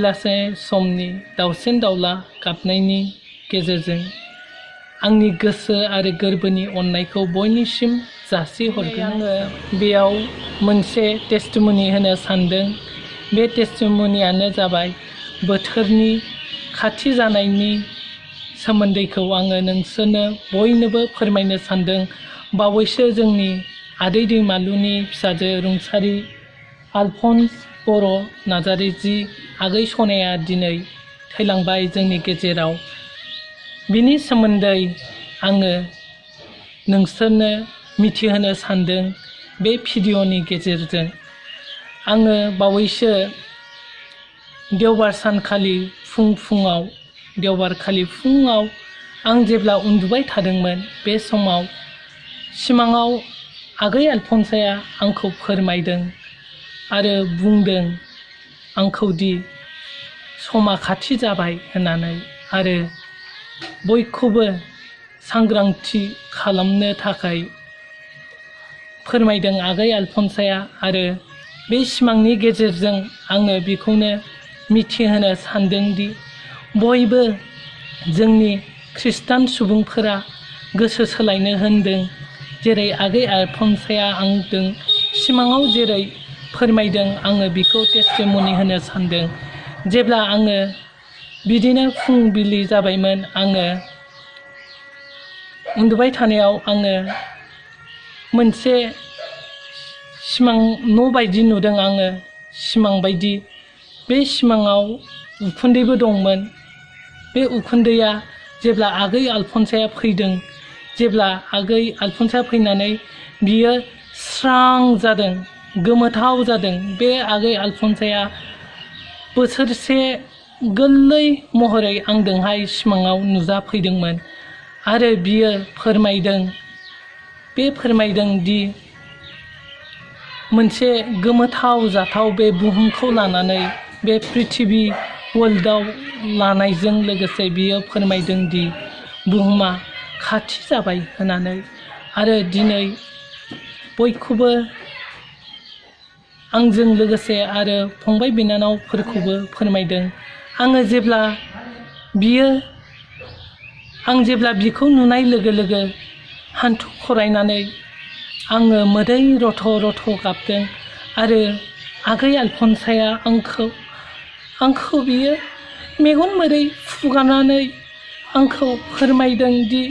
बेलासे समनि दाउसिन दाउला गाबनायनि गेजेरजों आंनि गोसो आरो गोरबोनि अननायखौ बयनिसिम जासिहरगोन। आङो बेयाव मोनसे टेस्टिमनि होनो सानदों। बे टेस्टिमनियानो जाबाय बोथोरनि खाथि जानायनि सोमोन्दैखौ आङो नोंसोरनो बयनोबो फोरमायनो सानदों। बावैसो जोंनि आदै दैमालुनि फिसाजो रुंसारि आलफनस बर' नार्जारि जि आगै सनाया दिनै थैलांबाय जोंनि गेजेराव। बिनि सोमोन्दै आङो नोंसोरनो मिथिहोनो सानदों बे भिडिअ'नि गेजेरजों। आङो बावैसो देवबार सानखालि देवबारखालि फुङाव आं जेब्ला उन्दुबाय थादोंमोन, बे समाव सिमाङाव आगै आलफनसाया आंखौ फोरमायदों आरो बुंदों आंखौ दि समा खाथि जाबाय होननानै, आरो बयखौबो सांग्रांथि खालामनो थाखाय फोरमायदों आगै आलफनसाया। आरो बे सिमांनि गेजेरजों आङो बेखौनो मिथिहोनो सानदोंदि बयबो जोंनि खृष्टान सुबुंफोरा गोसो सोलायनो होनदों, जेरै आगै आलफनसाया आंजों सिमाङाव जेरै फोरमायदों आङो बेखौ टेस्टिमनि होनो सानदों। जेब्ला आङो बिदिनो फुंबिलि जाबायमोन, आङो उन्दुबाय थानायाव आङो मोनसे सिमां न' बायदि नुदों। आङो सिमां बायदि बे सिमाङाव उखुन्दैबो दंमोन। बे उखुन्दैया जेब्ला आगै आलफनसाया फैदों, जेब्ला आगै आलफनसाया फैनानै बियो स्रां जादों, गोमोथाव जादों। बे आगै आलफनसाया बोसोरसे गोरलै महरै आंजोंहाय सिमाङाव नुजाफैदोंमोन आरो बियो फोरमायदों दि मोनसे गोमोथाव जाथाव बे बुहुमखौ लानानै, बे प्रिथिबि वर्ल्डआव लानायजों लोगोसे बियो फोरमायदों दि बुहुमा खाथि जाबाय होननानै। आरो दिनै बयखौबो आंजों लोगोसे आरो फंबाय बिनानावफोरखौबो फोरमायदों। आं जेब्ला बिखौ नुनाय लोगो लोगो हान्थु खरायनानै आङो मोदै रथ' रथ' गाबदों। आरो आगै आलफनसाया आंखौ बियो मेगन मोदै फुगारनानै आंखौ फोरमायदों दि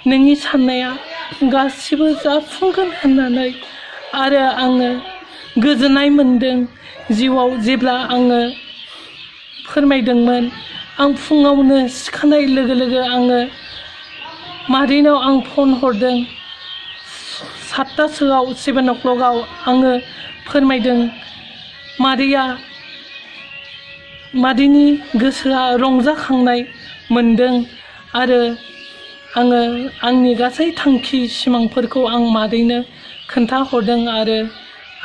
नोंनि साननाया गासिबो जाफुंगोन होननानै। आरो आङो गोजोननाय मोनदों जिउआव जेब्ला आङो फोरमायदोंमोन। आं फुङावनो सिखारनाय लोगो लोगो आङो मादैनाव आं फन हरदों 7टासोआव 7 o'clockआव आङो फोरमायदों। मादैनि गोसोआ रंजाखांनाय मोनदों आरो आङो आंनि गासै थांखि सिमांफोरखौ आं मादैनो खोन्थाहरदों आरो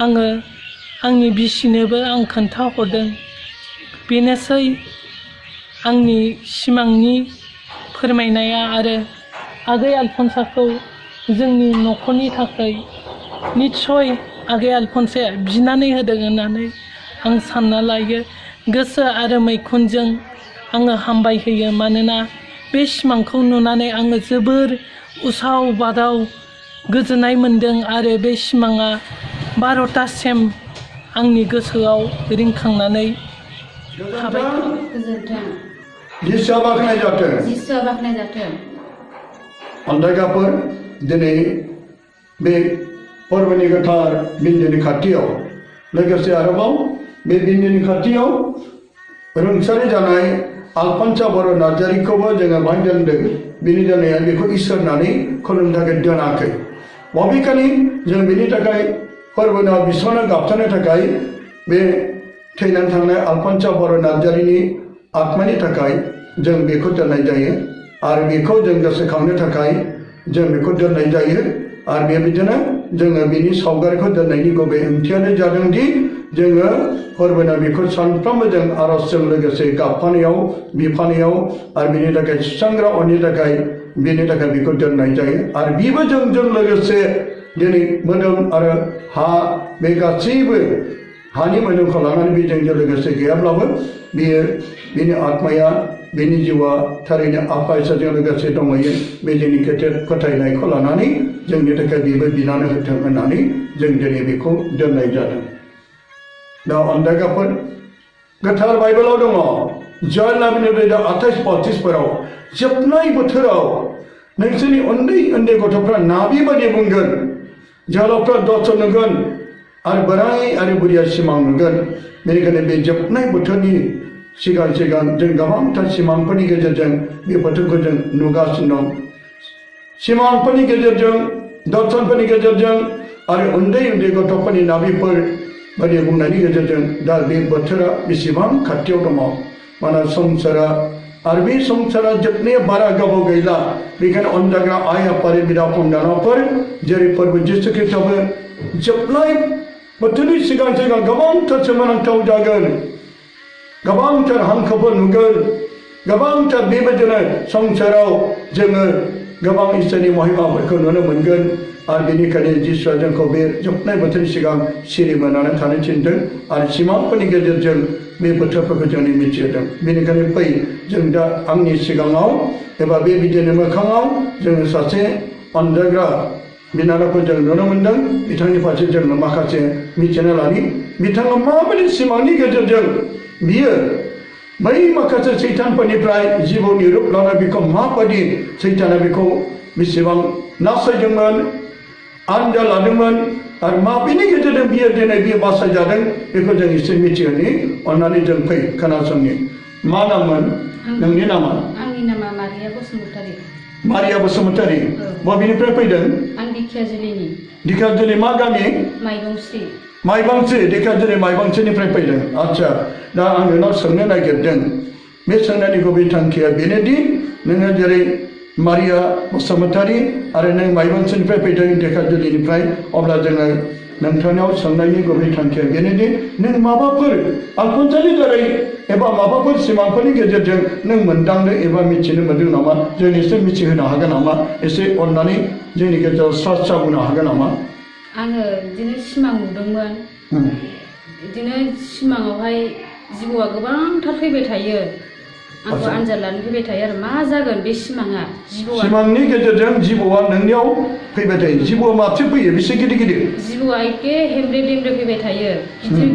आङो आंनि बिसिनोबो आं खोन्थाहरदों। बेनोसै आंनि सिमांनि फोरमायनाया। आरो आगै आलफनसाखौ जोंनि न'खरनि थाखाय निस्सय आगै आलफनसाया बिनानै होदों होननानै आं सानना लायो। गोसो आरो मैखुनजों आङो हामबायहोयो, मानोना बे सिमांखौ नुनानै आङो जोबोर उसाव बादाव गोजोननाय मोनदों। आरो बे सिमाङा 12टासिम आंनि गोसोआव रिंखांनानै थाबाय थागोन। जिसुआ बाख्नाय जाथों। अन्थाइगाफोर दिनै बे फोरबोनि गोथार बिन्दोनि खाथियाव, लोगोसे आरोबाव बे बिन्दोनि खाथियाव रुंसारि जानाय आलफनसा बर' नार्जारिखौबो जोङो बाहाय दोनदों। बिनि दोननाया बेखौ इसोर होननानै खुलुमनो थाखाय दोनाखै। बबेखानि जों बिनि थाखाय फोरबोनाव बिसनो गाबथानो थाखाय बे थैनानै थांनाय आलफनसा बर' नार्जारिनि आत्मानि थाखाय जों बेखौ दोननाय जायो। आरो बेखौ जों गोसोखांनो थाखाय जों बेखौ दोननाय जायो। आरो बेबायदिनो जोङो बिनि सावगारिखौ दोननायनि गुबै ओंथियानो जादों दि जोङो फोरबोनाव बेखौ सानफ्रोमबो जों आरजजों लोगोसे गाबफानायाव बिफानायाव आरो बिनि थाखाय सुस्रांग्रा अननि थाखाय बेनि थाखाय बेखौ दोननाय जायो। आरो बेबो जोंजों लोगोसे दिनै मोदोम आरो हा बे गासैबो हानि मोदोमखौ लानानै बे जोंजों लोगोसे गैयाब्लाबो बियो बिनि आत्माया बिनि जिउआ थारैनो आफा इसोरजों लोगोसे दंहैयो बे जोंनि गेदेर फोथायनायखौ लानानै जोंनि थाखाय बेबो बिनानै होथों होननानै जों दिनै बेखौ दोननाय जादों दा अनदाइगाफोर गोथार बाइबेलाव दङ जय लाभिनि 28-35फोराव जोबनाय बोथोराव नोंसोरनि उन्दै उन्दै गथ'फ्रा नाबि बादि बुंगोन जोहोलावफ्रा दर्शन नुगोन आरो बोराय आरो बुरिया सिमां नुगोन बेनिखायनो बे जोबनाय बोथोरनि सिगां सिगां जों गोबांथार सिमांफोरनि गेजेरजों बे बोथोरखौ जों नुगासिनो दं सिमांफोरनि गेजेरजों दर्शनफोरनि गेजेरजों आरो उन्दै उन्दै गथ'फोरनि नाबिफोर बायदि बुंनायनि गेजेरजों दा बे बोथोरा बेसेबां खाथियाव दङ मानोना संसारा आरो बे संसारा जोबनाया बारा गोबाव गैला बेखायनो अनजाग्रा आइ आफारि बिदा फंबायफोर जेरै फोरबो जिसु ख्रीष्टआबो जोबनाय बोथोरनि सिगां सिगां गोबांथार सोमोनांथाव जागोन गोबांथार हांखोफोर नुगोन गोबांथार बेबायदिनो संसाराव जोङो गोबां इसोरनि महिमाफोरखौ नुनो मोनगोन आरो बेनिखायनो जिसुआ जोंखौ बे जोबनाय बोथोरनि सिगां सिरि मोननानै थानो थिनदों आरो सिमांफोरनि गेजेरजों बे बोथोरफोरखौ जोंनि मिथिहोदों बेनिखायनो फै जों दा आंनि सिगाङाव एबा बे बिदिनो मोखाङाव जोङो सासे अनजाग्रा बिनानावखौ जों नुनो मोनदों बिथांनि फारसे जोङो माखासे मिथिना लानि बिथाङा माबायदि सिमांनि गेजेरजों बियो बै माखासे सैतानफोरनिफ्राय जिबौनि रुप लाना बेखौ माबायदि सैताना बेखौ बेसेबां नासयदोंमोन आनजाद लादोंमोन आरो माबेनि गेजेरजों बियो दिनै बियो बासायजादों बेखौ जों एसे मिथिहोनि अननानै जों फै खोनासंनि मा नाममोन नोंनि नामा आंनि नामा मारिया बसुमतारी मारिया बसुमतारी बबेनिफ्राय फैदों आं दिखियाजुलिनि दिखियाजुलि मा गामि माइबंस्रि माइबांस्रि दिखियाजुलि माइबांस्रिनिफ्राय फैदों आच्छा दा आं नोंनाव सोंनो नागिरदों बे सोंनायनि गुबै थांखिया बेनोदि नोङो जेरै मारिया बसुमतारी आरो नों माइबांस्रिनिफ्राय फैदों दिखियाजुलिनिफ्राय अब्ला जोङो नोंथांनाव सोंनायनि गुबै थांखिया बेनोदि नों माबाफोर आलफनसनि दारै एबा माबाफोर सिमांफोरनि गेजेरजों नों मोनदांनो एबा मिथिनो मोनदों नामा जों एसे मिथिहोनो हागोन नामा एसे अननानै जोंनि गेजेराव स्रा बुंनो हागोन नामा आङो बिदिनो सिमां नुदोंमोन बिदिनो सिमाङावहाय जिबौआ गोबांथार फैबाय थायो आंखौ आनजाद लानो फैबाय थायो आरो मा जागोन बे सिमाङा जिबौआ सिमांनि गेजेरजों जिबौआ नोंनियाव फैबाय थायो जिबौआ माबसे फैयो बेसे गिदिर गिदिर जिबौआ एखे हेमब्रे देमब्रे फैबाय थायो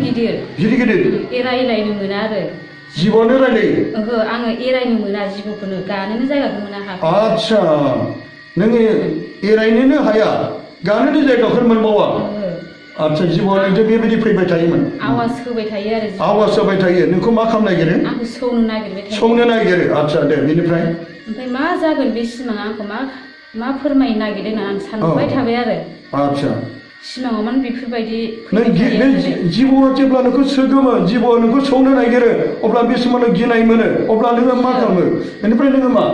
गिदिर गिदिर एरायलायनो मोना आरो जिबौआनो रायलायो ओहो आङो एरायनो मोना जिबौखौनो गानोनो जायगाखौ मोना हाखौ आच्छा नोङो एरायनोनो हाया गानोनो जायगाफोर मोनबावा आच्छा जिबौआ नोंजों बेबायदि फैबाय थायोमोन आवाज होबाय थायो आरो आवाज होबाय थायो नोंखौ मा खालामनो नागिरो आंखौ सौनो नागिरबाय थायो सौनो नागिरो आच्छा दे बेनिफ्राय ओमफ्राय मा जागोन बे सिमाङा आंखौ मा फोरमायनो नागिरदों होनना आं सानबाय थाबाय आरो आच्छा सिमाङाव माने बेफोरबायदि नों बे जिबौआ जेब्ला नोंखौ सोगोमो जिबौआ नोंखौ सौनो नागिरो अब्ला बे समाव नों गिनाय मोनो अब्ला नोङो मा खालामो बेनिफ्राय नोङो मा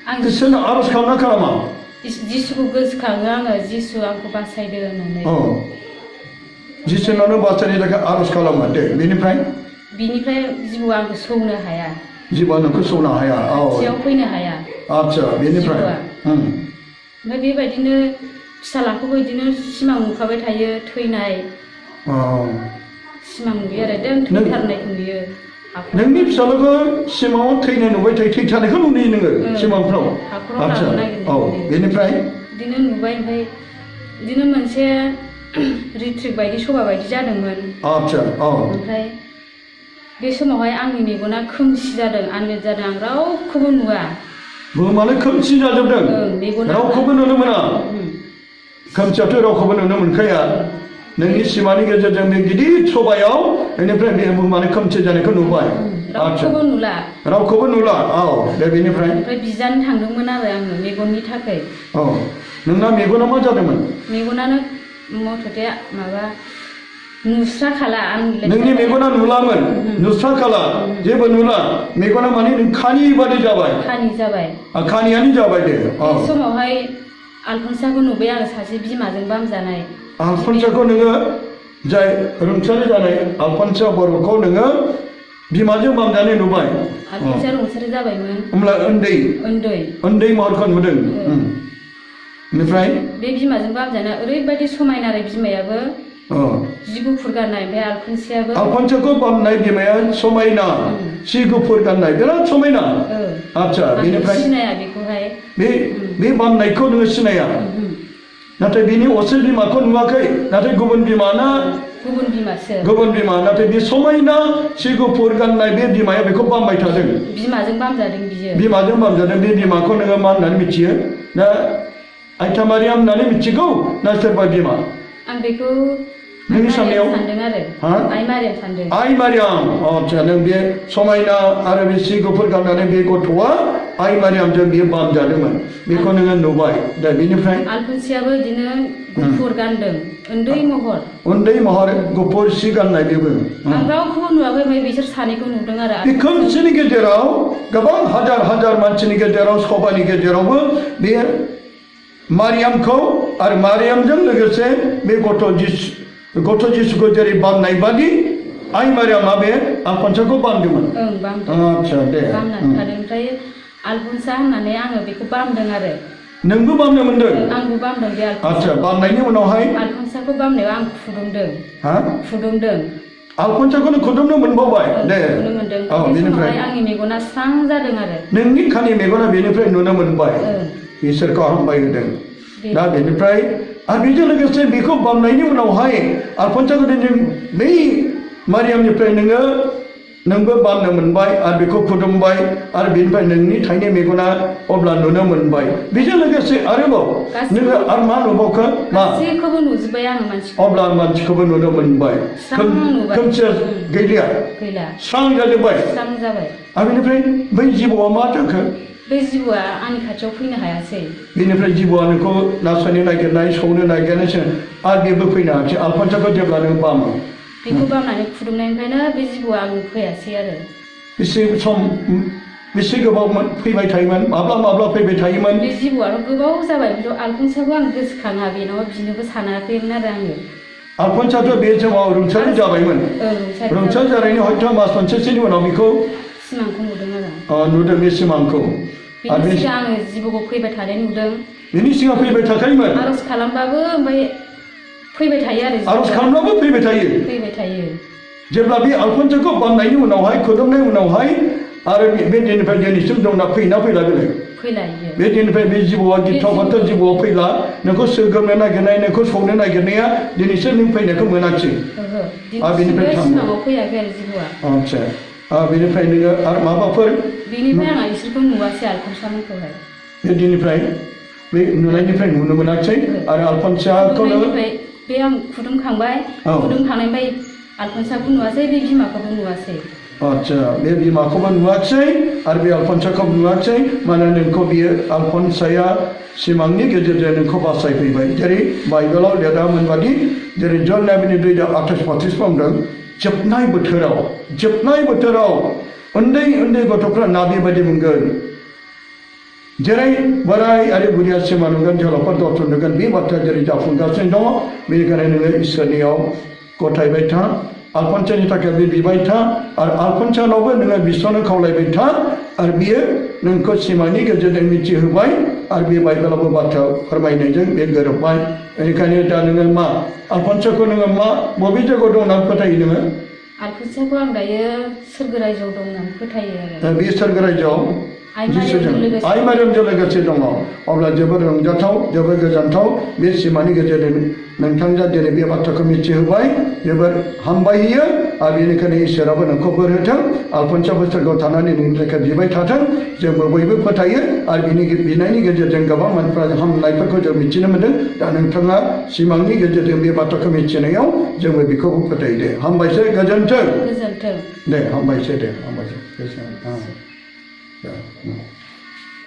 आं इसोरनो आर'ज खालामना खालामा जिसुखौ गोसोखाङो आङो जिसु आंखौ बासायदो होननानै जिसुनावनो बासायनो थाखाय आर'ज खालामो दे बेनिफ्राय जिबौआ आंखौ सौनो हाया जिबौआ नोंखौ सौनो हाया खाथियाव फैनो हाया आच्छा बेनिफ्राय ओमफ्राय बेबायदिनो फिसालाखौबो बिदिनो सिमां नुखाबाय थायो थैनाय सिमां नुयो आरो एकदम थैथारनायखौ नुयो नोंनि फिसालाखौ सिमाङाव थैनाय नुबाय थायो थैथारनायखौ नुयो नोङो सिमांफ्राव आच्छा बेनिफ्राय बिदिनो नुबाय ओमफ्राय बिदिनो मोनसे रिट्रिक बायदि सभा बायदि जादोंमोन आच्छा ओमफ्राय बे समावहाय आंनि मेगना खोमसि जादों आनजाद जादों आं रावखौबो नुवा बुहुमानो खोमसि जाजोबदों रावखौबो नुनो मोना खोमसियाथ' रावखौबो नुनो मोनखाया नोंनि सिमानि गेजेरजों बे गिदिर सभायाव बेनिफ्राय बे बुहुमानो खोमसि जानायखौ नुबाय रावखौबो नुला दे बेनिफ्राय ओमफ्राय बिजानो थांदोंमोन आरो आङो मेगननि थाखाय नोंना मेगना मा जादोंमोन मेगनानो मथथे माबा नुस्राखाला नोंनि मेगना नुलामोन नुस्राखाला जेबो नुला मेगना माने नों खानि बादि जाबाय खानियानो जाबाय दे बे समावहाय आलफनसाखौ नुबाय आरो सासे बिमाजों बामजानाय आलफनसाखौ नोङो जाय रुंसारि जानाय आलफनसा बर'खौ नोङो बिमाजों बामजानाय नुबाय आलफनसा रुंसारि जाबायमोन होमब्ला उन्दै महरखौ नुदों बेनिफ्राय बे बिमाजों बामजानाय ओरैबायदि समायना आरो बिमायाबो जि गुफुर गाननाय ओमफ्राय आलफनसेयाबो आलफनसेखौ बामनाय बिमाया समायना सि गुफुर गाननाय बिराद समायना आच्छा बेनिफ्राय सिनाया बेखौहाय बे बामनायखौ नोङो सिनाया नाथाय बिनि असे बिमाखौ नुवाखै नाथाय गुबुन बिमा ना गुबुन बिमा नाथाय बे समायना सि गुफुर गाननाय बे बिमाया बेखौ बामबाय थादों बिमाजों बामजादों बियो बिमाजों बामजादों बे बिमाखौ नोङो मा होननानै मिथियो ना आइथा मारियाम होननानै मिथिगौ ना सोरबा बिमा आं बेखौ नोंनि साननायाव सानदों आरो आइ मारियाम सानदों आइ मारियाम आच्छा नों बे समायना आरो बे सि गुफुर गाननानै बे गथ'आ आइ मारियामजों बियो बामजादोंमोन बेखौ नोङो नुबाय दा बेनिफ्राय आलफनसेयाबो बिदिनो गुफुर गानदों उन्दै महर गुफुर सि गाननाय बेबो आं रावखौबो नुवाखै ओमफ्राय बिसोर सानैखौ नुदों आरो बे खोमसिनि गेजेराव गोबां हाजार मानसिनि गेजेराव सभानि गेजेरावबो बे मारियामखौ आरो मारियामजों लोगोसे बे गथ' जिसुखौ जेरै बामनाय बादि आइ मारियामा बे आलफनसेखौ बामदोंमोन आच्छा दे बामनानै थादों ओमफ्राय आलफनसा होननानै आङो बेखौ बामदों आरो नोंबो बामनो मोनदों आंबो बामदों बे आच्छा बामनायनि उनावहाय आलफनसाखौ बामनायाव आं फुदुंदों आलफनसाखौनो खुदुमनो मोनबावबाय दे मोनदों बेनिफ्राय आंनि मेगना स्रां जादों आरो नोंनि खानि मेगना बेनिफ्राय नुनो मोनबाय इसोरखौ हामबाय होदों दा बेनिफ्राय आरो बेजों लोगोसे बेखौ बामनायनि उनावहाय आलफनसाखौ जों बै मारियामनिफ्राय नोंबो बामनो मोनबाय आरो बेखौ खुदुमबाय आरो बेनिफ्राय नोंनि थाइनै मेगना अब्ला नुनो मोनबाय बेजों लोगोसे आरोबाव नोङो आरो मा नुबावखो गासैखौबो नुजोब्बाय आङो अब्ला मानसिखौबो नुनो मोनबाय खोमसिया गैला स्रां जाजोब्बाय आरो बेनिफ्राय बै जिबौआ मा जाखो बे जिबौआ आंनि खाथियाव फैनो हायासै बेनिफ्राय जिबौआ नोंखौ नासयनो नागिरनाय सौनो नागिरनायसो आरो बेबो फैनो हायासै आलफनसाखौ जेब्ला नों बामो बेखौ बामनानै खुदुमनायनिफ्रायनो बे जिबौआ आं फैयासै आरो बेसे गोबाव फैबाय थायोमोन माब्ला फैबाय थायोमोन बे जिबौआथ' गोबाव जाबाय आलफनसाखौ आं गोसोखाङा बेनाव बिनोबो सानाखैमोन आरो आङो आलफनसाथ' बे समाव रुंसारि जाबायमोन रुंसारि जानायनि हयथ' मास मोनसेसोनि उनाव बेखौ सिमांखौ नुदों आरो नुदों बे सिमांखौ बेनि सिगां आङो जिबौखौ फैबाय थानाय नुदों बेनि सिगां फैबाय थाखायोमोन आरज खालामबाबो ओमफ्राय फैबाय थायो आरो आरज खालामबाबो फैबाय थायो जेब्ला बे आलफनसाखौ बामनायनि उनावहाय खुदुमनाय उनावहाय आरो बे दिननिफ्राय दिनैसिम दंना फैला बेलाय बे दिननिफ्राय बे जिबौआ गिथाव बाथाव जिबौआ फैला नोंखौ सोगोमनो नागिरनाय नोंखौ सौनो नागिरनाया दिनैसो नों फैनायखौ मोनाखिसै आरो बेनिफ्राय सिमाङाव फैयाखै आरो जिबौआ आच्छा बेनिफ्राय नोङो आरो माबाफोर बेनिफ्राय आं इसोरखौ नुवासै आलफनसामोनखौहाय बे दिननिफ्राय बे नुनायनिफ्राय नुनो मोनाखिसै आरो आलफनसाखौनो बे आं खुदुमखांबाय खुदुमखांनायनिफ्राय आलफनसाखौ नुवासै बे बिमाखौबो नुवासै आच्छा बे बिमाखौबो नुवाखिसै आरो बे आलफनसाखौबो नुवाखिसै मानोना नोंखौ बियो आलफनसाया सिमांनि गेजेरजों नोंखौ बासायफैबाय जेरै बाइबेलाव लिरनाय बादि जेरै जन 11:28-32 बुंदों जोबनाय बोथोराव उन्दै गथ'फ्रा नाबि बायदि मोनगोन जेरै बोराय आरो बुरिया सिमा नुगोन जोलावफोर दर्शन नुगोन बे बाथ्राया जेरै जाफुंगासिनो दङ बेनिखायनो नोङो इसोरनियाव गथायबाय था आलफनसानि थाखाय बे बिबाय था आरो आलफनसानावबो नोङो बिस्वनो खावलायबाय था आरो बियो नोंखौ सिमांनि गेजेरजों मिथिहोबाय आरो बे बाइबेलावबो बाथ्रा फोरमायनायजों बे गोरोबबाय बेनिखायनो दा नोङो मा आलफनसाखौ नोङो मा बबे जायगायाव दं होननानै फोथायो नोङो आलफनसाखौ आं दायो सोरगो रायजोआव दं होननानै फोथायो आरो बे सोरगो रायजोआव आइ मारियामजों लोगोसे दङ अब्ला जोबोद रंजाथाव जोबोद गोजोनथाव बे सिमांनि गेजेरजों नोंथांजों दिनै बे बाथ्राखौ मिथिहोबाय जोबोद हामबाय होयो आरो बेनिखायनो इसोराबो नोंखौ बोर होथों आलफनसा बोसोरखौ थानानै नोंनि थाखाय बिबाय थाथों जोंबो बयबो फोथायो आरो बिनि बिनायनि गेजेरजों गोबां मानसिफ्रा हामनायफोरखौ जों मिथिनो मोन्दों दा नोंथाङा सिमांनि गेजेरजों बे बाथ्राखौ मिथिनायाव जोंबो बेखौबो फोथायो दे हामबायसै गोजोन्थों दे हामबायसै